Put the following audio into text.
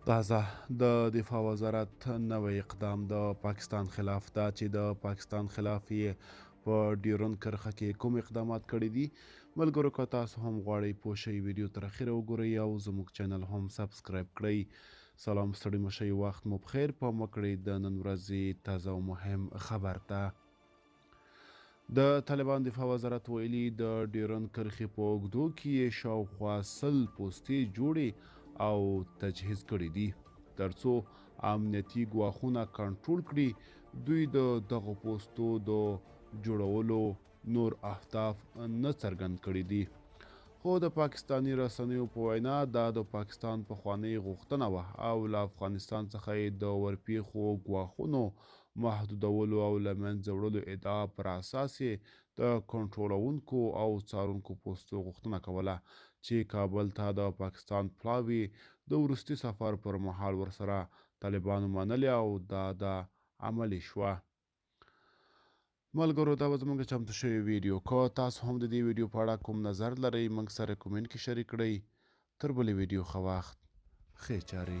تازه د دفاع وزارت نوی اقدام د پاکستان خلاف دا چې د پاکستان خلاف یې په ډیورند کرښه کې کوم اقدامات کړي دي. ملګرو که تاسو هم غواړئ پوه شئ، ویډیو تر اخره وګورئ او زموږ چینل هم سبسکرایب کړئ. سلام، ستړي مه شئ، وخت مو پخیر. پام وکړئ د نن ورځې تازه او مهم خبر ته. د طالبان دفاع وزارت ویلي، د ډیورند کرښې په اوږدو کې یې شاوخوا 100 پوستې جوړې او تجهیز کړې دي، ترڅو امنیتي ګواښونه کنټرول کړي. دوی د دغو پوستو د جوړولو نور اهداف نه څرګند کړي دي، خو د پاکستاني رسنیو په وینا دا د پاکستان پخوانۍ غوښتنه وه او له افغانستان څخه یې د ورپېښو ګواښونو محدودولو او له منځه وړلو ادعا پر اساس یې د کنټرولونکو او څارونکو پوستو غوښتنه کوله، چې کابل ته د پاکستان پلاوي د وروستي سفر پر مهال ورسره طالبانو منلې او دا د عملي شوه. ملګرو، دا به زموږ چمتو شوې ویډیو. که تاسو هم د دې ویډیو په اړه کوم نظر لرئ، موږ سره کومنټ کې شریک کړئ. تر بلې ویډیو، ښه وخت، ښې چارې.